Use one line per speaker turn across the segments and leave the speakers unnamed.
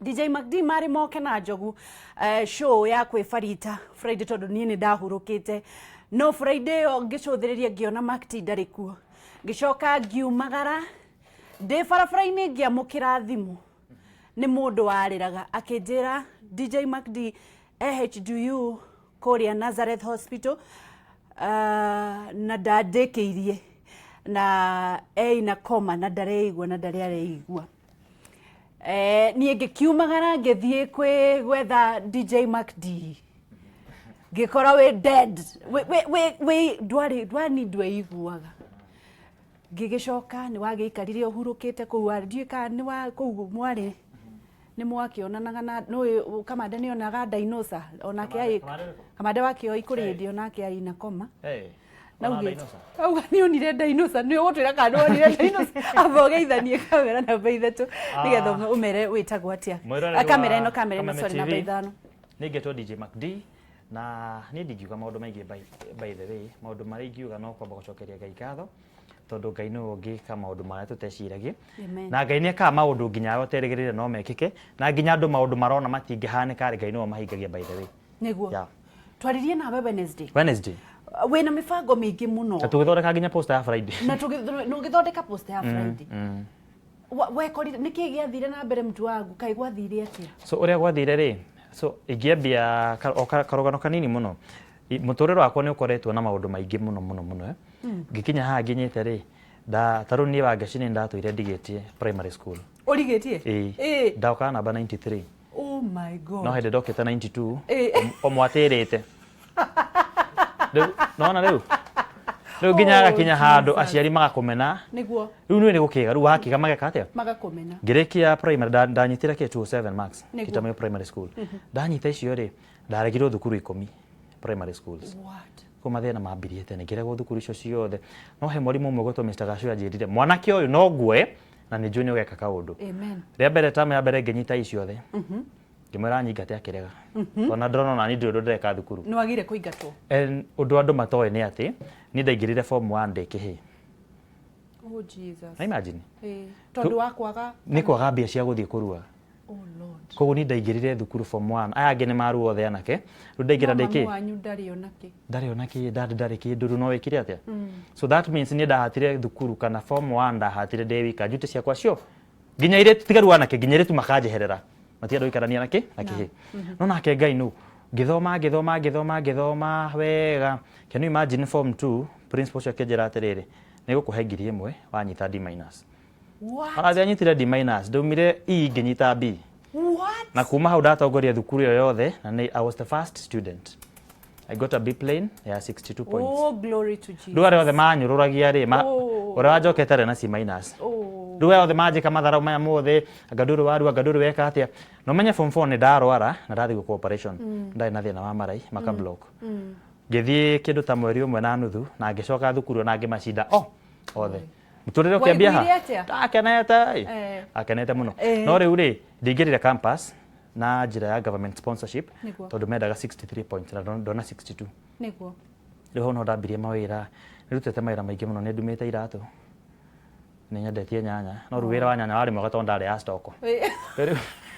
DJ MacD marĩ moke na Njogu show ya kwĩbarita Friday, tondũ niĩ nĩ ndahurũkĩte, no Friday ĩyo ngĩcũthĩrĩria ngĩona MacD ndarĩ kuo. Ngĩcoka ngiumagara, ndĩ barabara-inĩ ngĩamũkĩra thimũ nĩ mũndũ warĩraga akĩnjĩra DJ MacD e HDU kũrĩa Nazareth Hospital, na ndandĩkĩirie na eina koma na ndareigua na ndarĩ areigua. Niĩ ngĩkiumagara ngĩthiĩ kwĩ gwetha DJ MacD, ngĩkora wĩ dead, wĩ ndwarĩ ndwani ndweiguaga. Ngĩgĩcoka nĩ wagĩikarire ũhurũkĩte kũu, ndiũĩ kana nĩ wa kũu mwarĩ nĩ mwakĩonanaga na nũĩ Kamande nĩ onaga dinosaur onake arĩ
Kamande ũrĩkũ?
Kamande wa Kĩoi kũrĩ hĩndĩ onake arĩ na koma.
Hey,
na
ona
ugĩte
dinosaur.
Auga nĩ onire dinosaur. Nĩ ũgũtwĩra kana nĩ wonire dinosaur? Amba ũgeithanie kamera namba 3 nĩgetha ũmere wĩtagwo atĩa.
Mwĩroreri
Ah, kamera
wa
ĩno, kamera ĩno,
Kameme
sorry,
TV.
namba 5.
Nĩ ngetwo DJ MacD na niĩ ndingiuga maũndũ maingĩ. By the way, maũndũ marĩa ingiuga no kwamba gũcokeria Ngai ngatho, tondũ Ngai nĩwe ũngĩka maũndũ marĩa tũteciragia.
Amen.
Na Ngai nĩ ekaga maũndũ nginya arĩa ũterĩgĩrĩire no mekĩke, na nginya andũ maũndũ marona matingĩhanĩka rĩ, Ngai nĩwe ũmahingagia, by the way.
Nĩguo.
Yeah.
Twaririe nawe Wednesday.
Wednesday.
Wĩna mĩbango mĩingĩ mũno.
Na tũgĩthondeka nginya poster ya Friday.
Na ũgĩthondeka poster ya Friday. Wekorire nĩkĩ gĩathire na mbere, mtu wangu? Kaĩ gwathire atĩa?
So ũrĩa gwathire rĩ, so ingĩambia o karũgano kanini mũno. Mũtũrĩre wakwa nĩ ũkoretwo na maũndũ maingĩ mũno mũno mũno, eh. Ngĩkinya haha nginyĩte rĩ, nda ta rĩu niĩ Wangeci nĩ ndatũire ndigĩtie primary school.
Ũrigĩtie?
Ĩĩ. Ndaũkaga namba 93.
Oh my God.
No hĩndĩ ndokĩte 92.
Ĩĩ.
O mwatĩrĩte rĩu, nona rĩu nginya
Oh,
agakinya handũ
Jesus.
aciari magakũmena.
Nĩguo.
Rĩu nĩ gũkĩga, rĩu wakĩga mageka atĩa?
Magakũmena.
Ngĩrĩkia primary ndanyitire kĩ 207 marks. Kitamoyo Primary School ndanyita icio rĩ, ndaregirwo thukuru 10, primary schools.
What?
Kũ mathĩna mambirie tene, ngĩregwo thukuru icio ciothe, no he mwarimũ ũmwe gwetwo Mr. Gacu anjĩrire, "Mwanake ũyũ no nguoe na nĩ njũĩ nĩ ũgeka kaũndũ."
Amen.
Rĩa mbere, tamu ya mbere, ngĩnyita i ciothe, ngĩmwĩra anyingate, akĩrega, tondũ ndĩrona ona niĩ ndirĩ ũndũ ndĩreka thukuru.
Nĩ wagire kũingatwo.
And ũndũ andũ matoĩ nĩ atĩ niĩ ndaingĩrire form 1 ndĩ kĩhĩ.
Oh Jesus.
Na imagine.
Ĩĩ. Tondũ wa kwaga.
Nĩ kwaga mbia cia gũthiĩ kũrua.
Oh Lord.
Koguo niĩ ndaingĩrire thukuru form 1 aya angĩ nĩ maruo othe anake, rĩu ndaingĩra
No
ndĩ kĩ
mamu wanyu ndarĩ ona kĩ.
Ndarĩ ona kĩ, dad ndarĩ kĩndũ. Rĩu no wĩkire atĩa? So that means niĩ ndahatire thukuru kana form 1 ndahatire ndĩ wika, njuti ciakwa cio nginya irĩtu, tiga rĩu anake, nginya irĩtu makanjeherera, matienda gũikarania na kĩ na kĩhĩ. No nake Ngai nũ, ngĩthoma, ngĩthoma, ngĩthoma, ngĩthoma wega. Can you imagine, form 2 principal ũcio akĩnjĩra atĩrĩrĩ, "Nĩ gũkũhe 1000 wanyita D minus."
What?
Arathi anyitire D minus, ndaumire E ngĩnyita B.
What?
Na kuma hau ndatongoria thukuru ĩyo yothe na nĩ I was the first student. I got a B plain ya 62 points.
Oh, glory to Jesus.
Rĩu arĩa othe manyũrũragia rĩ,
Oh.
ũrĩa wanjokete arĩ na C minus.
Oh.
Rĩu arĩa othe manjĩka matharau maya mothe, anga ndũrĩ warua, anga ndũrĩ weka atĩa. Na ũmenye form 4 nĩ ndarwara na ndathiĩ gwĩkwo operation. Ndarĩ na thĩna wa marai maka block. Ngĩthiĩ kĩndũ ta mweri ũmwe na nuthu na ngĩcoka thukuru na ngĩmacinda o othe. Mũtũrĩre ũkĩambia ha.
Waiguire atĩa?
Ndakenete ĩ. Akenete mũno. No rĩu rĩ, ndingĩrire campus na njĩra ya government sponsorship tondũ mendaga 63 points na ndona 62. Rĩu hau no ndambirie mawĩra, nĩrutĩte mawĩra maingĩ mũno, nĩ ndumĩte iratũ, nĩ nyendetie nyanya, no rĩu wĩra wa nyanya warĩ mwega tondũ ndarĩ stock. Rĩu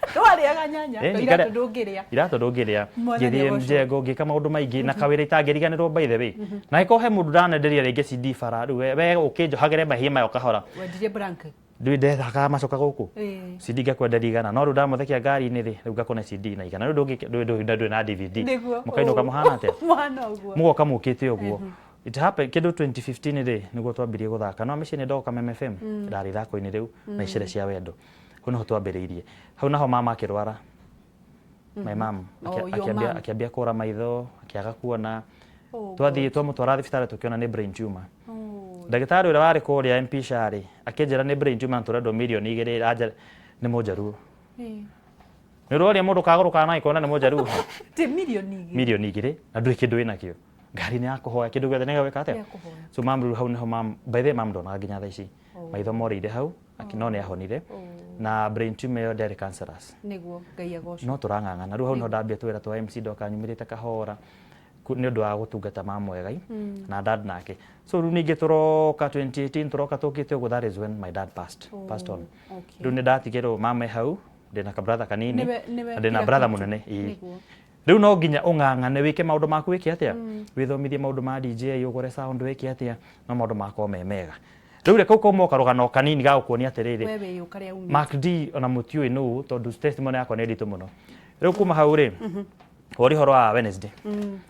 Ndwarĩaga nyanya,
Eh,
to
iratũ
iratũ ndũngĩrĩa.
Iratũ ndũngĩrĩa.
Mwathani
Ngĩthiĩ
agocwo.
mjengo, ngĩka maũndũ maingĩ na kawĩra itangĩriganĩrwo, by the way. Na angĩkorwo he mũndũ ndanenderia rĩngĩ CD bara, rĩu we ũkĩnjohagĩre mahia maya o kahora.
Wendirie blank.
Ndũĩ ndethakaga macoka gũkũ. CD ngakwenderia 100, no rĩu ndamũthekia ngari-inĩ rĩ, rĩu ngakũne CD na 100. Rĩu ndũngĩ ndũrĩ na DVD. Mũkainũka mũhana atĩa?
Mũhana ũguo.
Mũgoka mũkĩte ũguo. It happened kĩndũ 2015 rĩ, nĩguo twambirie gũthaka. No mĩciĩ nĩ ndoka Meme FM, ndarĩ ithako-inĩ rĩu na icere cia wendo. Hau nĩho twambĩrĩirie. Hau naho mama akĩrwara. My mom
Oh, your
akĩambia
mom.
akĩambia kũra maitho, akĩaga kuona.
Oh,
Twathiĩ twamũtwara thibitarĩ tũkĩona nĩ brain tumor.
Oh.
Ndagĩtarĩ ũrĩa warĩ kũrĩa MP SHA rĩ, akĩnjĩra nĩ brain tumor na tũrendwo mirioni 2, anja nĩ mũnjaruo. Nĩ ũroria mũndũ kagũrũ kana ĩkona nĩ mũnjaruo.
Ti mirioni 2.
Mirioni 2 na ndũrĩ kĩndũ wĩnakĩo. Ngari nĩ ya kũhoya, kĩndũ gĩothe nĩ gĩgwĩka atĩa?
Nĩ ya kũhoya.
So mam rĩu hau nĩho mam, by the way, mam ndonaga nginya thaa ici. Maitho morĩire hau, no nĩ ahonire. Na brain tumor ĩyo ndĩarĩ cancerous.
Nĩguo, Ngai agocwo.
No tũrang'ang'ana. Rĩu hau nĩho ndambia tũwĩra twa MC, ndoka nyumĩrĩte kahora nĩ ũndũ wa gũtungata mam wegai na dad nake. So rĩu ningĩ tũroka 2018, tũroka tũkĩte ũguo, that is when my dad passed on. Rĩu nĩ ndatigĩrwo mama e hau. Ndĩna ka brother kanini
Nĩwe
na ndĩna
kila
brother
kitu.
mũnene, ĩĩ. Rĩu no nginya ũng'ang'ane wĩke maũndũ maku, wĩke atĩa, wĩthomithie maũndũ ma DJ, ũgũre sound, wĩke atĩa, no maũndũ makorwo me mega. Rĩu reke ũkauma karũgano kanini ga gũkuonia atĩrĩrĩ,
We wĩ karĩa umĩte.
Mark D ona mũtiũĩ nũ, tondũ testimony yakwa nĩ nditũ mũno. Rĩu kuma hau rĩ, wori ũhoro wa Wednesday.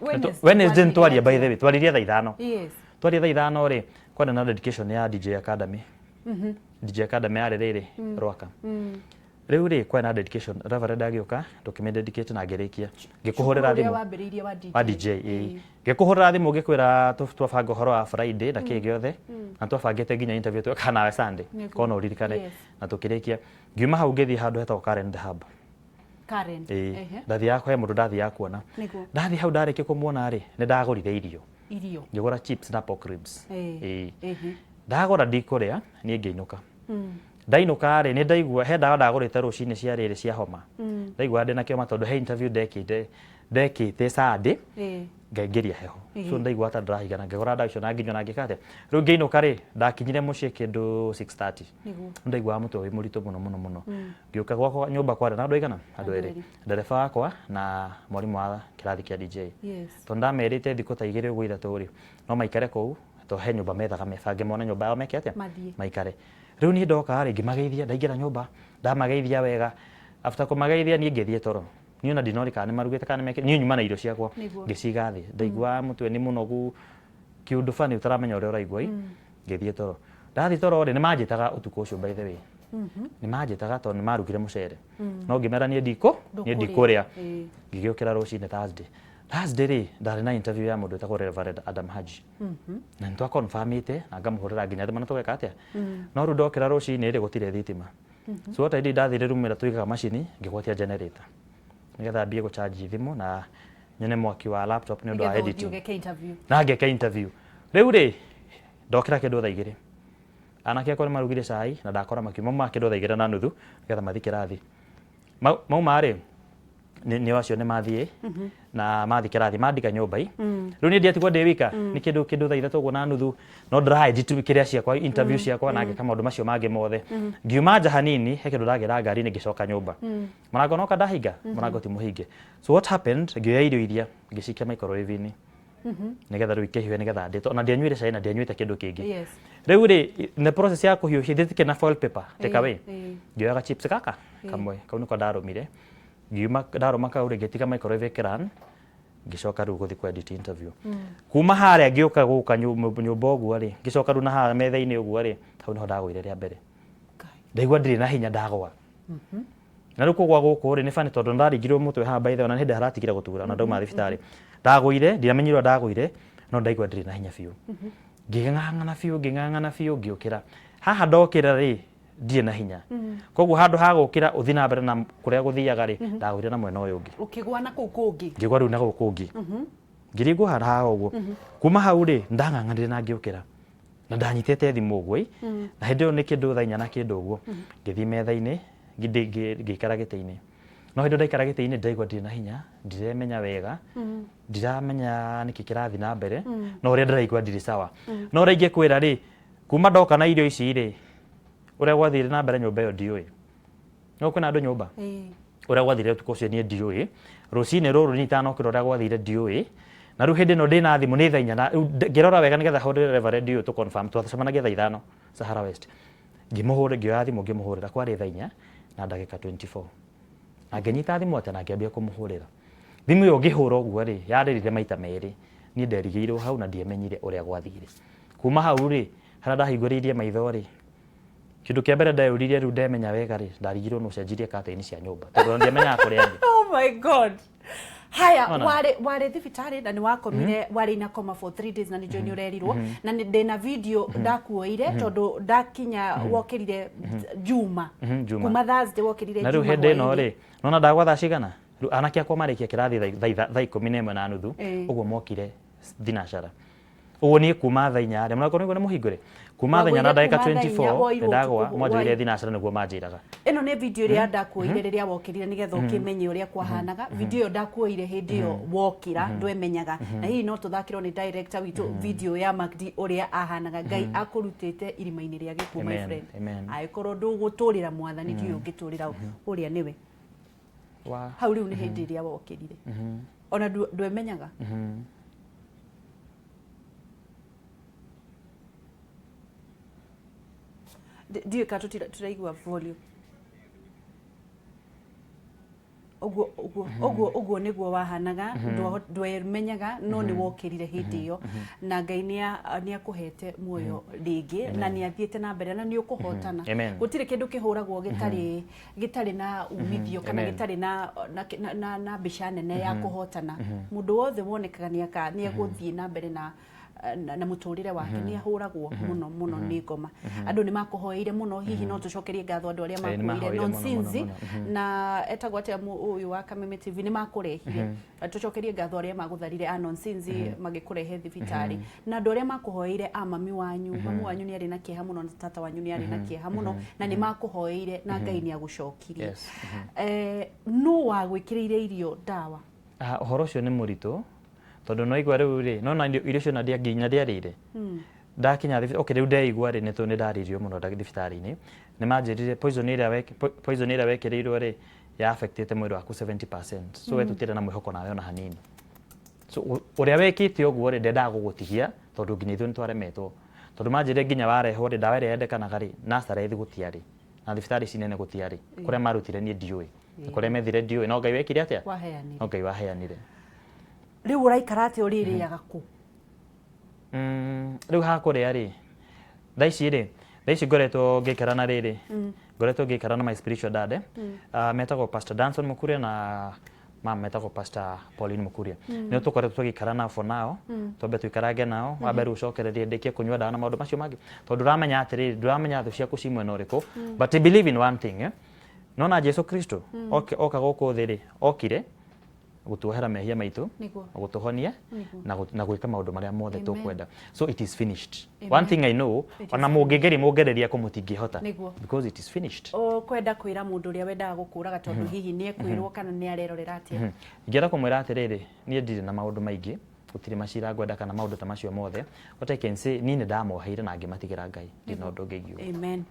Wednesday.
Wednesday nĩtwaria, by the way, twaririe thaa 5. Twaria thaa 5 rĩ, kwarĩ na dedication ya DJ Academy. DJ Academy yarĩ rĩrĩ Rwaka. Rĩu rĩ, kwarĩ na dedication, Reverend agĩũka, tũkĩmĩ dedicate na ngĩrĩkia ngĩkũhũrĩra
Ũrĩa
thimũ.
Wambĩrĩirie wa DJ.
Wa DJ, ĩĩ. Ngĩkũhũrĩra thimũ ngĩkwĩra twabanga ũhoro wa Friday na kĩ gĩothe, na twabangĩte nginya interview tweka nawe Sunday. Kona ũririkane. Na tũkĩrĩkia, ngiuma hau ngĩthiĩ handũ hetagwo Karen The Hub.
Karen.
Ĩĩ. Ndathiaga kũhe mũndũ ndathiaga kuona. Ndathiĩ hau, ndarĩkia kũmuona rĩ, nĩ ndagũrire irio.
Irio.
Ngĩgũra chips na pork ribs. Ĩĩ. Ndagũra, ndikũrĩa niĩ, ngĩinũka. Ndainũka rĩ, nĩ ndaigua he ndawa ndagũrĩte rũcinĩ cia rĩrĩ cia homa. Ndaigua ndĩna kĩoma tondũ he interview ndekĩte Sunday, ngaingĩria heho, so ndaigua ta ndĩrahigana. Ngĩgũra ndawa icio na nginyua na ngĩka atĩa. Rĩu ngĩinũka rĩ, ndakinyire mũciĩ kĩndũ 6:30. Ndaiguaga mũtwe wĩ mũritũ mũno mũno mũno. Ngĩũka gwakwa nyũmba, kwarĩ na andũ aigana? Andũ erĩ, ndereba wakwa na mwarimũ wa kĩrathi kĩa DJ. Tondũ ndamerĩte thikũ ta 2 ũguo 3 rĩ, no maikare kũu, to he nyũmba methaga, mebange mone nyũmba yao meke atĩa.
Mathiĩ.
Maikare. Rĩu niĩ ndoka rĩ, ngĩmageithia. Ndaingĩra nyũmba, ndamageithia wega. After kũmageithia, niĩ ngĩthiĩ toro. Niĩ ona ndinori kana nĩ marugĩte kana nĩ mekĩte. Niĩ nyuma na irio ciakwa, ngĩciga thĩ. Ndaiguaga mũtwe nĩ mũnogu, kĩũndũ bani ũtaramenya ũrĩa ũraigua ĩ. Ngĩthiĩ toro. Ndathiĩ toro rĩ, nĩ manjĩtaga ũtukũ ũcio, by the way, nĩ manjĩtaga tondũ nĩ marugire mũcere, no ngĩmera niĩ ndikũ niĩ ndikũrĩa. Ngĩgĩũkĩra rũcinĩ Thursday. Thursday rĩ, ndarĩ na interview ya mũndũ wĩtagwo Reverend Adam Haji, na nĩ twaconfirmĩte na ngamũhũrĩra nginya thimũ na tũgeka atĩa. No rĩu ndokĩra rũcinĩ rĩ, gũtirĩ thitima. So what I did, ndathire room ĩrĩa tũigaga macini, ngĩgwatia generator nĩgetha mbie gũcharge thimũ na nyone mwaki wa laptop nĩ ũndũ wa
Nĩgetha ũthiĩ
editing.
ũgeke interview.
Na ngeke interview. Rĩu rĩ, ndokĩra kĩndũ thaa 2. Anake akwa nĩ marugire cai na ndakora makiuma ma kĩndũ thaa 2:30 nĩgetha mathiĩ kĩrathi. Mauma rĩ, nĩ acio nĩ mathiĩ na mathiĩ kĩrathi, mandiga nyũmba i. Rĩu niĩ ndiatigwo ndĩ wika, nĩ kĩndũ thaa 3 ũguo na nuthu, no ndĩra edit kĩrĩa ciakwa, interview ciakwa, na ngĩka maũndũ macio mangĩ mothe. Ngiuma nja hanini, he kĩndũ ndagĩra ngari-inĩ, ngĩcoka nyũmba. Mũrango noka ndahinga, mũrango ti mũhinge. So what happened, ngĩoya irio iria ngĩcikia microwave-inĩ nĩgetha rĩu ikĩhiũhe, nĩgetha ndĩe, ona ndianyuire cai na ndianyuĩte kĩndũ kĩngĩ. Rĩu rĩ, the process ya kũhiũhia ndĩtikĩ na foil paper, take away. Ngĩoya chips gaka kamwe, kau nĩko ndarũmire. Ngiuma ndarũma kau rĩ, ngĩtiga microwave ĩkĩrun, ngĩcoka rĩu gũthiĩ kũ edit interview. Kuma harĩa ngĩũka gũka nyũmba ũguo rĩ, ngĩcoka rĩu na haha metha-inĩ ũguo rĩ, hau nĩho ndagũire rĩa mbere.
Ngai.
Ndaigua ndirĩ na hinya, ndagwa. Na rĩu kũgwa gũkũ rĩ, nĩ bani tondũ ndaringirwo mũtwe haha, by the way, ona nĩ hĩndĩ haratigire gũtura ona ndauma thibitarĩ. Ndagũire, ndinamenyire ũrĩa ndagũire, no ndaigua ndirĩ na hinya biũ. Ngĩng'ang'ana biũ, ngĩng'ang'ana biũ, ngĩũkĩra. Haha ndokĩra rĩ, ndirĩ na hinya. Koguo handũ ha gũkĩra ũthiĩ na mbere na kũrĩa gũthiaga rĩ, ndagũire na mwena ũyũ ũngĩ.
Ũkĩgwa na kũu kũngĩ.
Ngĩgwa rĩu na gũkũ ũngĩ. Ngĩringwo haha ũguo. Kuma hau rĩ, ndang'ang'anire na ngĩũkĩra. Na ndanyitĩte thimũ ũguo ĩ. Na hĩndĩ ĩyo nĩ kĩndũ thaa 4 na kĩndũ ũguo. Ngĩthiĩ metha-inĩ, ngĩikara gĩtĩ-inĩ. No hĩndĩ ĩyo ndaikara gĩtĩ-inĩ, ndaigua ndirĩ na hinya, ndiremenya wega, ndiramenya nĩkĩ kĩrathiĩ na mbere, no ũrĩa ndĩraigua ndirĩ sawa. No ũrĩa ingĩkwĩra rĩ, kuma ndoka na irio ici rĩ, ũrĩa gwathire na mbere nyũmba ĩyo ndiũĩ. No kwĩna andũ nyũmba? Ũrĩa gwathire ũtukũ ũcio niĩ ndiũĩ. Rũcinĩ rũrũ niĩ itanokĩra ũrĩa gwathire ndiũĩ. Na rĩu hĩndĩ ĩno ndĩna thimũ nĩ thaa 4 na rĩu ngĩrora wega nĩgetha hũrĩre Reverend ũyũ tũ confirm twacemanagia thaa 5 Sahara West. Ngĩmũhũrĩra, ngĩoya thimũ ngĩmũhũrĩra, kwarĩ thaa 4 na ndagĩka 24. Na ngĩnyita thimũ atĩa na ngĩambia kũmũhũrĩra. Thimũ ĩyo ngĩhũra ũguo rĩ, yarĩrire maita merĩ. Niĩ nderigĩirwo hau na ndiamenyire ũrĩa gwathire. Kuma hau rĩ, harĩa ndahingũrĩirie maitho rĩ, kĩndũ kĩa mbere ndeyũririe rĩu ndemenya wega rĩ, ndarigirwo nũ ũcenjirie curtain cia nyũmba tondũ ona ndiamenyaga kũrĩa ndĩ.
Oh my God. Haya.
Ona.
Warĩ thibitarĩ na nĩ wakomire, warĩ na coma for 3 days, na nĩ njũĩ nĩ ũrerirwo na nĩ ndĩna video ndakuoire tondũ ndakinya wokĩrire Juma.
Juma.
Kuma Thursday wokĩrire
Na rĩu
Juma
hĩndĩ ĩno
hwaĩ-inĩ.
rĩ, nona ndagwa thaa cigana? Rĩu anake akwa marĩkia kĩrathi thaa 11:30, ũguo mokire thinacara. Ũguo niĩ kuma thaa 4 rĩ, mũrango nĩguo nĩ mũhingũre, kuma thaa 4 na
Wagũire
ndagĩka
kuma thaa 4,
24
woirwo
nĩ ndagwa,
ũtukũ,
mwanjoire thinacara nĩguo manjĩraga.
Ĩno nĩ video ĩrĩa ndakuoire rĩrĩa wokĩrire nĩgetha ũkĩmenye ũrĩa kwahanaga. Video ĩyo ndakuoire hĩndĩ ĩyo wokĩra ndwemenyaga. Na hihi no tũthakĩrwo nĩ director witũ video ya Macd ũrĩa ahanaga. Ngai akũrutĩte irima-inĩ rĩa gĩkuũ my
Amen,
friend.
amen.
Angĩkorwo ndũgũtũrĩra mwathani ndiũĩ ũngĩtũrĩra ũ. Ũrĩa nĩwe.
Wa.
Hau rĩu nĩ hĩndĩ ĩrĩa wokĩrire. Ona ndwemenyaga. Ndiũĩ kana tũtiraigua volume. Ũguo ũguo ũguo ũguo nĩguo wahanaga, ndwemenyaga no nĩ wokĩrire hĩndĩ ĩyo na Ngai nĩ akũhete muoyo rĩngĩ na nĩ athiĩte na mbere na nĩ ũkũhotana.
Amen.
Gũtirĩ kĩndũ kĩhũragwo gĩtarĩ na umithio kana
Amen.
gĩtarĩ na mbica nene ya kũhotana. Mũndũ wothe wonekaga nĩ egũthiĩ na mbere na mũtũrĩre wake nĩ ahũragwo mũno mũno nĩ ngoma. Andũ nĩ makũhoeire mũno, hihi no tũcokerie ngatho andũ arĩa
Ĩĩ, nĩ
makuoire
mahoeire mũno, mũno,
Nonsinzi
mũno.
na etagwo atĩa ũyũ wa Kameme TV nĩ makũrehire. Tũcokerie ngatho arĩa magũtharire a Nonsinzi magĩkũrehe thibitarĩ na andũ arĩa makũhoeire a mami wanyu. Mami wanyu nĩ arĩ na kĩeha mũno na tata wanyu nĩ arĩ na kĩeha mũno na nĩ makũhoeire na Ngai nĩ agũcokirie.
Yes.
Nũ wagwĩkĩrĩire irio ndawa?
Ah, ũhoro ũcio nĩ mũritũ tondũ no igua rĩu rĩ no na irio icio na nginya ndiarĩire ndakinya thibitarĩ. Okay, rĩu ndeigua rĩ nĩ tondũ nĩ ndarĩirio mũno thibitarĩ-inĩ, nĩ manjĩrire poison ĩrĩa poison ĩrĩa wekĩrĩirwo rĩ ya affectĩte mwĩrĩ waku 70%, so we tũtirĩ na mwĩhoko nawe ona hanini. So ũrĩa wekĩte ũguo rĩ ndendaga gũgũtigia tondũ nginya ithuĩ nĩ twaremetwo, tondũ manjĩrire nginya warehwo rĩ ndawa ĩrĩa yendekanaga rĩ Nazareth gũtiarĩ na thibitarĩ ici nene gũtiarĩ, kũrĩa marutire niĩ ndiũĩ na kũrĩa methire ndiũĩ, no Ngai wekire atĩa?
Waheanire.
No Ngai waheanire.
Rĩu ũraikara atĩa, ũrĩrĩaga kũ?
Rĩu ha kũrĩa rĩ, thaa ici rĩ, thaa ici ngoretwo ngĩikara na rĩrĩ, ngoretwo ngĩikara na my spiritual dad, eh. Metagwo Pastor Danson Mukuria na mama metagwo Pastor Pauline Mukuria. Nĩo tũkoretwo tũgĩikara nao for now, twambe tũikarange nao, wambe rĩu ũcokererie ndĩkie kũnyua ndawa na maũndũ macio mangĩ. Tondũ ndũramenya atĩrĩrĩ, ndũramenya thũ ciaku ci mwena ũrĩkũ, but I believe in one thing, eh. Nona Jesu Kristo oka gũkũ thĩ rĩ, okire gutuohera mehia maitu, gutuhonia na gwika maundu maria mothe tukwenda. So it is finished. One thing I know, ona mũngĩgeria mũngereria kũ mũtingĩhota because it is finished.
Ũkwenda kwĩra mũndũ ũrĩa wendaga gũkũraga tondũ hihi nĩ ekwĩrwo kana nĩ arerorera atĩa?
Ingĩenda kũmwĩra atĩrĩrĩ, niĩ ndirĩ na maũndũ maingĩ, gũtirĩ macira ngwenda kana maũndũ ta macio mothe. What I can say, niĩ nĩ ndamoheire na ngĩmatigĩra Ngai, ndirĩ na ũndũ ũngĩ ingiuga.
Amen.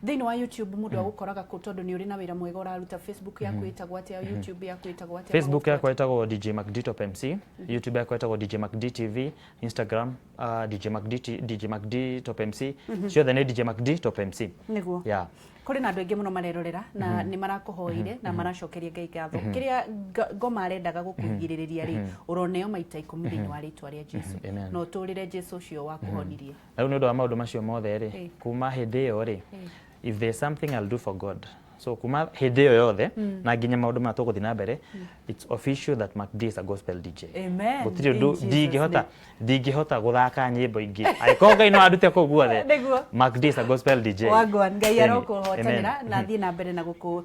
Thĩinĩ wa YouTube mũndũ agũkoraga kũ, tondũ nĩ ũrĩ na wĩra mwega ũraruta? Facebook yaku ĩtagwo atĩa? YouTube yaku ĩtagwo atĩa?
Facebook yakwa ĩtagwo DJ MacD Top MC, YouTube yakwa ĩtagwo DJ MacD TV, Instagram DJ MacD, DJ MacD Top MC, ciothe nĩ DJ MacD Top MC.
Nĩguo.
Yeah.
Kũrĩ na andũ aingĩ mũno marerorera na nĩ marakũhoire na maracokeria Ngai ngatho. Kĩrĩa ngoma arendaga gũkũgirĩrĩria rĩ, ũroneo maita 10 thĩinĩ wa rĩtwa rĩa Jesu.
Amen.
Na ũtũrĩre Jesu ũcio wakũhonirie.
Na rĩu nĩ ũndũ wa maũndũ macio mothe rĩ, kuma hĩndĩ ĩyo rĩ, if there's something I'll do for God, so kuma hĩndĩ ĩyo yothe na nginya maũndũ maya tũgũthiĩ na mbere, it's official that MacD is a gospel DJ.
Amen.
Gũtirĩ
In
ũndũ
Jesus'
ndingĩhota
name.
Ndingĩhota gũthaka nyĩmbo ingĩ angĩkorwo Ngai no andute kũu guothe.
Nĩguo.
MacD is a gospel DJ.
Wagwan, Ngai
Ĩni.
arokũhotanĩra
Amen.
na thiĩ na mbere na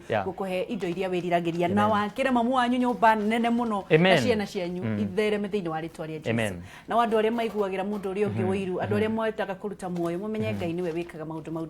Yeah.
gũkũhe indo iria wĩriragĩria na wakĩre mamu wanyu nyũmba nene mũno na
Amen.
ciana cianyu ithereme thĩinĩ wa rĩtwa rĩa Jesu.
Amen.
Na andũ arĩa maiguagĩra mũndũ ũrĩa ũngĩ ũiru, andũ arĩa mendaga kũruta muoyo, mũmenye Ngai nĩwe wĩkaga maũndũ mau.